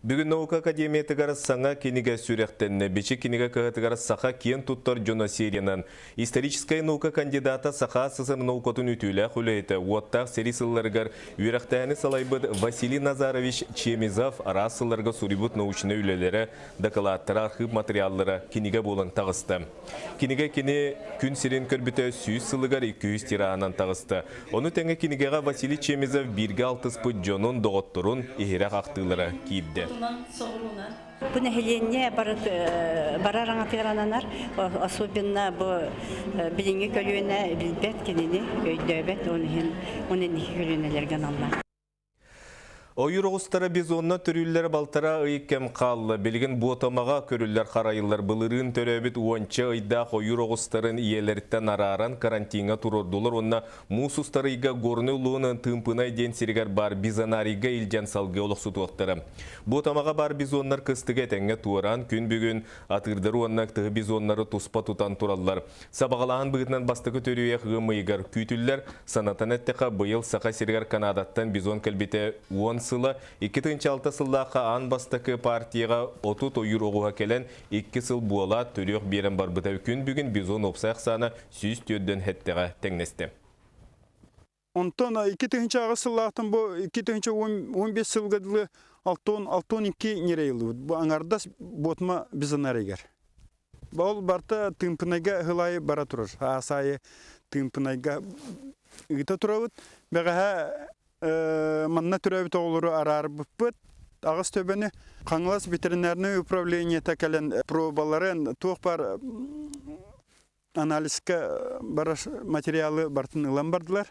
Бүгүн Наука академиятыгар саҥа кинигэ сүрэхтэннэ. Бичик кинигэ кыһатыгар Саха киэн туттар дьоно сериянан историческай наука кандидата Саха СССР наукатын үтүөлээх үлэһитэ, уоттаах сэрии сылларыгар үөрэхтээһини салайбыт Василий Назарович Чемезов араас сылларга суруйбут научнай үлэлэрэ, дакылааттара, архыып материаллара кинигэ буолан таҕыста. Кинигэ кини күн сирин көрбүтэ 100 сылыгар 200 тираһынан таҕыста. Ону тэҥэ кинигэҕэ Василий Чемезов бииргэ алтыспыт дьонун, доҕотторун иһирэх ахтыылара киирдэ. Бу нэһилиэнньэ барар аҥатыгар ананар, особенно бу билиҥҥи көлүөнэ билбэт кинини, өйдөөбөт, ол иһин он инники көлүөнэлэргэ аналлаах. Ойуур оҕустара бизонна төрүүллэр балтараа ый кэм хаалла. Билигин Буотамаҕа көрүллэр харайыллар былырыын төрөөбүт уонча ыйдаах ойуур оҕустарын ийэлэриттэн арааран карантиҥҥа туруордулар уонна муус устар ыйга Горнай улууһун Тыымпынай диэн сиригэр баар бизонарийга илдьэн салгыы олохсутуохтара. Буотамаҕа баар бизоннар кыстыгы этэҥҥэ туораан, күн бүгүн атыырдары уонна тыһы бизоннары туспа тутан тураллар. Сабаҕалааһын быһыытынан бастакы төрүөйэх ыам ыйыгар күүтүллэр. Санатан эттэхэ, быйыл Саха сиригэр Канадаттан бизон кэлбитэ 10 сыла, 2006 сыллаахха аан бастакы партияҕа 30 ойуур оҕуһа кэлэн, 2 сыл буолаат, төрүөх биэрэн барбыта. Күн бүгүн бизон уопсай ахсаана 104 эттэҕэ тэҥнэстэ. Онтон 2008 сыллаахтан бу 2015 сылга дылы 62 ньирэй ыллыбыт. Бу аҥардас Ботма бизонаригар. Ол барта Тыымпынайга ыһылайы бара турар. Аасайы Тыымпынайга ыыта турабыт. Бэҕэһээ манна төрөөбүт оҕолору араарбыппыт. Аҕыс төбөнү Хаҥалас ветеринарнай управлениета кэлэн пробаларын туох бар анализка барар материалы бартын ылан бардылар.